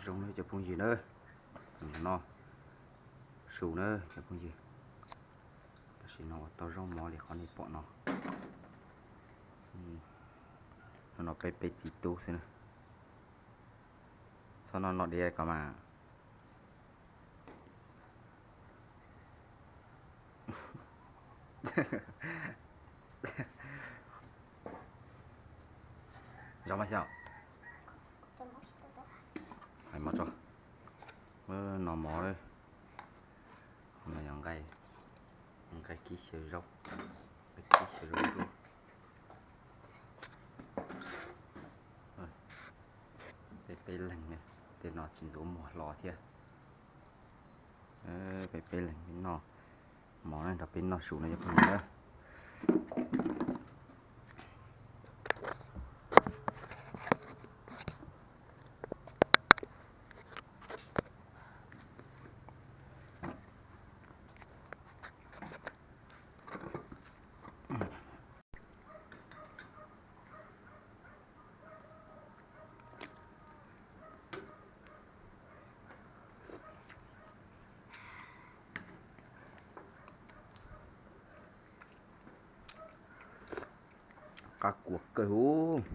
Zoo na cov phooj ywg na, no su na cov phooj ywg. Tam sim no ua tau zoo mov li qhov nej pom no. No peb peb txiv tub xwb na. Txhob noj noj diav ko mas. Zov mas xyaum. Hais mov tso. No mov, no yog nqaij, nqaij kib xyaw zaub, nqaij kib xyaw zaub ntsuab. Peb peb leeg, tej no tsis ntxuav muag hlo thiab. Peb peb leeg peb noj mov na, nrog peb noj su no cov phooj ywg na. Qab kua kawg huv.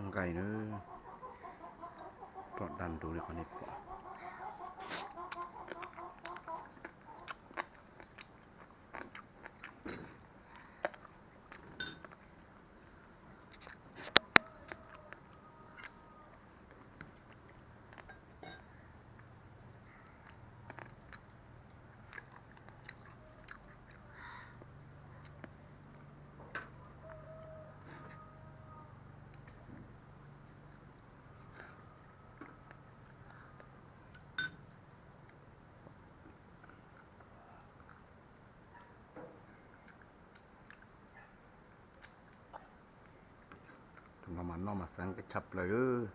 Nqaij na, roj daj nrug li qhov nej pom. Tus no mas noj mas xeeb tshaj plaws.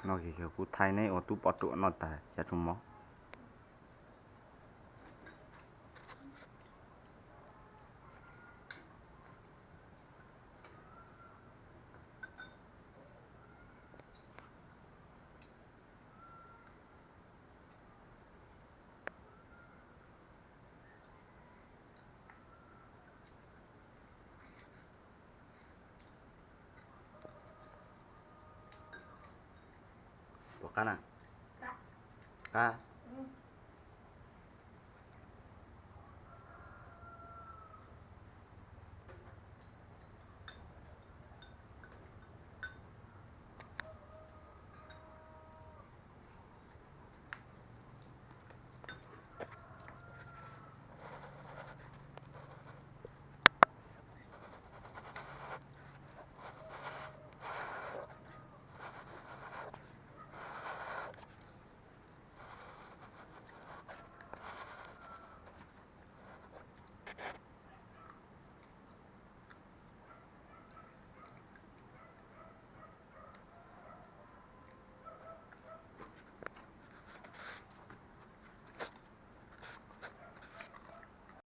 No yog kuv thaij neb ua tub poj ruam noj tag xyaw tsuag mov. Puas qab na? Qab.